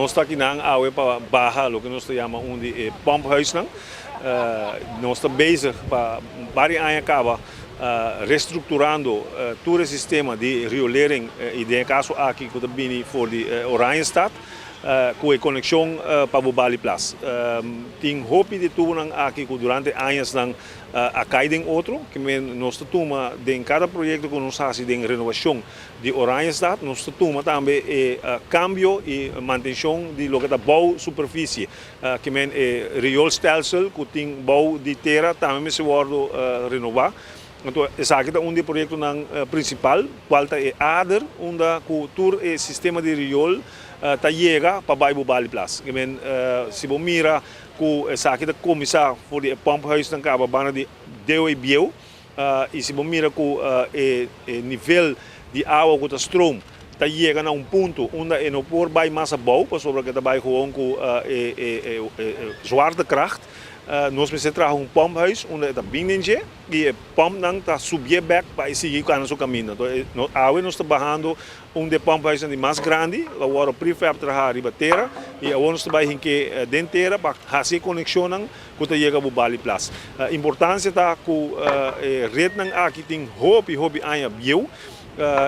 Nos ta akinan awe pa baha loke nos ta yama un di e pomphuisnan. Nos ta bezig pa varios aña kaba restrukturando tur e sistema di riolering i den e kaso aki ku ta bini for di Oranjestad ku e konekshon pa Bubali Plas. Tin hopi di tubonan aki ku durante añanan a kai den otro, ke men nos ta tuma den kada proyekto ku nos hasi den renovashon di Oranjestad, nos ta tuma tambe e kambio i mantenshon di loke ta bou superfisie, ke men e rioolstelsel ku tin bou di tera tambe mester wòrdu renová. Anto esaki ta un di e proyektonan prinsipal, kual ta e ader unda ku tur e sistema di riool ta yega pa bai Bubali Plas. Ke men si bo mira ku esaki ta kuminsá for di e pomphuisnan kaba banda di Deo i Bieu, i si bo mira ku e nivel di awa ku ta stroom ta yega na un punto unda e no por bai mas abou pasobra ku e ta bai gewoon ku e zwaartekracht, nos mester traha un pomphuis unda e ta bin den dje i e pompnan ta subié bèk pa e sigui kana su kaminda. Anto awe nos ta bahando un di e pomphuisnan di mas grandi, a wòrdu prefab traha riba tera i awor nos ta bai hink'é den tera pa hasi e konekshonnan ku ta yega Bubali Plas. Importansia ta ku e retnan aki tin hopi hopi aña bieu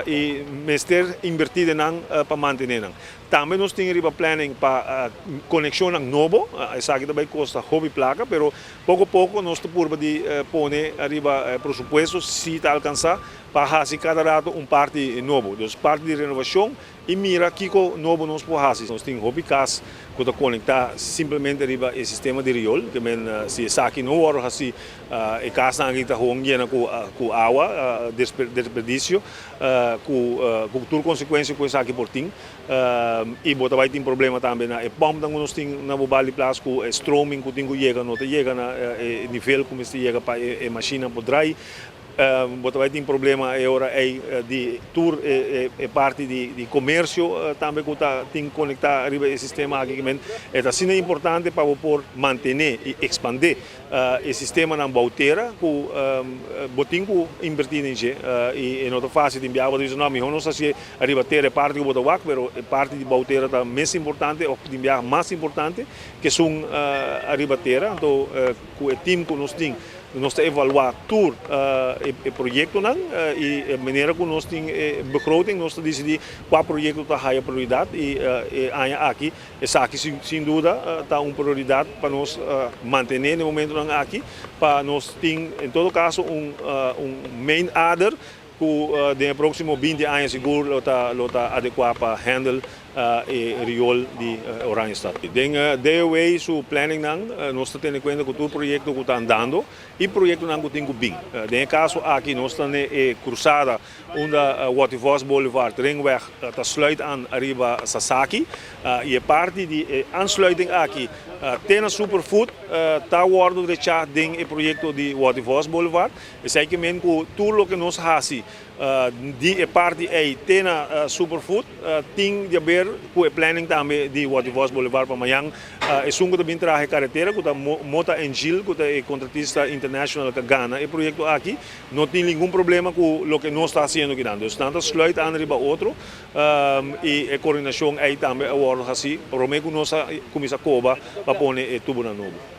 i mester inbertí den nan pa mantené nan. Tambe nos tin riba planning pa konekshonnan nobo, esaki ta bai kosta hopi plaka, pero poko poko nos ta purba di pone riba presupuesto si ta alkansá pa hasi kada rato un parti nobo. Dus parti di renovashon i mira kiko nobo nos por hasi. Nos tin hopi kas ku ta konektá simplemente riba e sistema di riol, ke men si esaki no wòrdu hasi e kasnan aki ta gewoon yena ku awa, desperdisio, ku tur konsekuensia ku esaki por tin. I bo ta bai tin problema tambe na e pòmpnan ku nos tin na Bubali Plas ku e stroming ku tin ku yega no ta yega na e nivel ku mester yega pa e mashinnan por drai. Bo ta bai tin problema e ora ei di tur e parti di komersio tambe ku ta tin konektá riba e sistema aki. Kimen e ta asina importante pa bo por mantené i ekspandé e sistemanan bou tera ku bo tin ku invertí den dje i e no ta fásil. Tin biaha bo ta bisa no mihó nos hasié ariba tera e parti ku bo ta wak, pero e parti di bou tera ta mes importante òf tin biaha mas importante ke esun ariba tera. Anto ku e tim ku nos tin nos ta evaluá tur e proyektonan i e manera ku nos tin e begroting nos ta disidí kua proyekto ta haya prioridat i e aña aki esaki sin duda ta un prioridat pa nos mantené na e momentonan aki pa nos tin en todo kaso un main ader ku den e próksimo 20 aña sigur lo ta adekuá pa handle e riool di Oranjestad. Den DOW su planning nan nos ta tene kuenta ku tur proyekto ku ta andando i proyektonan ku tin ku bin. Den e kaso aki nos ta na e krusada unda Watty Vos Boulevard Ringweg ta sluit aan ariba Sasaki i e parti di e aansluiting aki te na Superfood ta wòrdu drechá den e proyekto di Watty Vos Boulevard. Esei ke men ku tur loke nos hasi di e parti ei te na Superfood tin di haber ku e planning tambe di Watty Vos Boulevard pa mañan esun ku ta bin traha e karetera ku ta Mota Engil ku ta e kontratista international ku gana e proyekto aki no tin ningun problema ku loke nos ta hasiendo akinan. Dus nan ta sluit aan riba otro i e koordinashon ei tambe a wòrdu hasi promé ku nos a kuminsá koba pa pone e tubonan nobo.